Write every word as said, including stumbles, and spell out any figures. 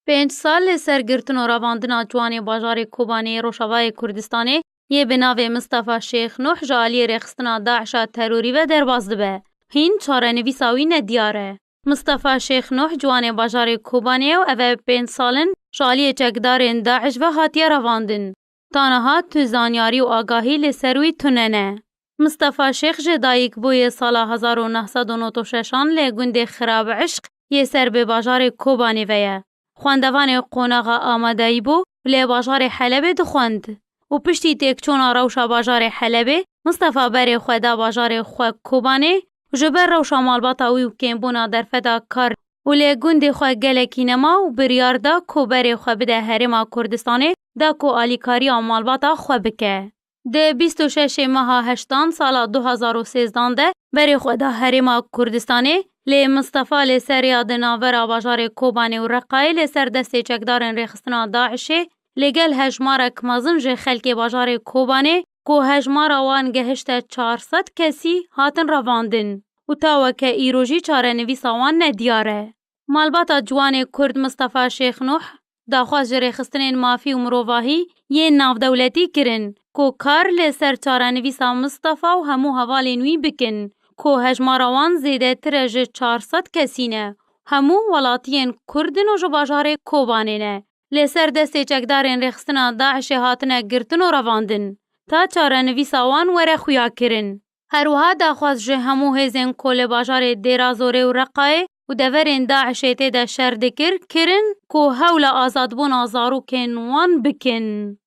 Pênc sal li ser girtin û revandina ciwanê bajarê Kobanê yê Rojavayê Kurdistanê yê bi navê Mistefa Şêx Nuh ji aliyê rêxistina DAIŞ'a terorî ve derbas dibe, hîn çarenivîsa wî nediyar e. Mistefa Şêx Nuh ciwanê bajarê Kobanê ye û ev e pênc sal in ji aliyê çekdarên DAIŞ ve hatiye revandin. Ta niha tu zanyarî û agahî li ser wî tune ne. Mistefa Şêx ji dayik bû yê sala hezar û neh sed û nod û şeşan lê gundê Xirab Eşq yê ser bi bajarê Kobanê ve ye. Xwendevanê qonaxa amadeyî bû û lê bajarê Helebê dixwend. Û piştî têkçûna rewşa bajarê Helebê, Mistefa berê xwe da bajarê xwe Kobanê û ji ber rewşa malbata wî û kêmbûna derfeta kar û lê gundê xwe gelekî nema û biryar da ku berê xwe bide Herêma Kurdistanê, da ku alîkariya malbata xwe bike. Di bîst û şeşê meha heştan sala du hezar û sêzdan de berê xwe da Herêma Kurdistanê, lê Mistefa lê ser rêya di navbera bajarê Kobanê û Reqayê lê ser destê çekdarên rêxistina DAIŞê li gel hejmarek mezin ji xelkê bajarê Kobanê ku hejmara wan gehişte çar sed kesî hatin revandin û ta weke îro jî çarenivîsa wan nediyar e. Malbata ciwanê Kurd Mistefa Şêx Nuh daxwaz ji rêxistinên mafî û mirovahî yên navdewletî kirin ku kar li ser çarenivîsa Mistefa û hemû hevalên wî bikin ku hejmara wan zêdetir e ji çar sed kesî ne. Hemû welatiyên Kurd in û ji bajarê Kobanê ne. Li ser destê çekdarên rêxistina DAIŞê hatine girtin û revandin. Ta çarenivîsa wan were xuyakirin. Her wiha daxwaz ji hemû hêzên ku li bajarê Dêra Zorê û Reqayê û deverên DAIŞê tê de şer dikir, kirin ku hewla azadbûna zarokên wan bikin.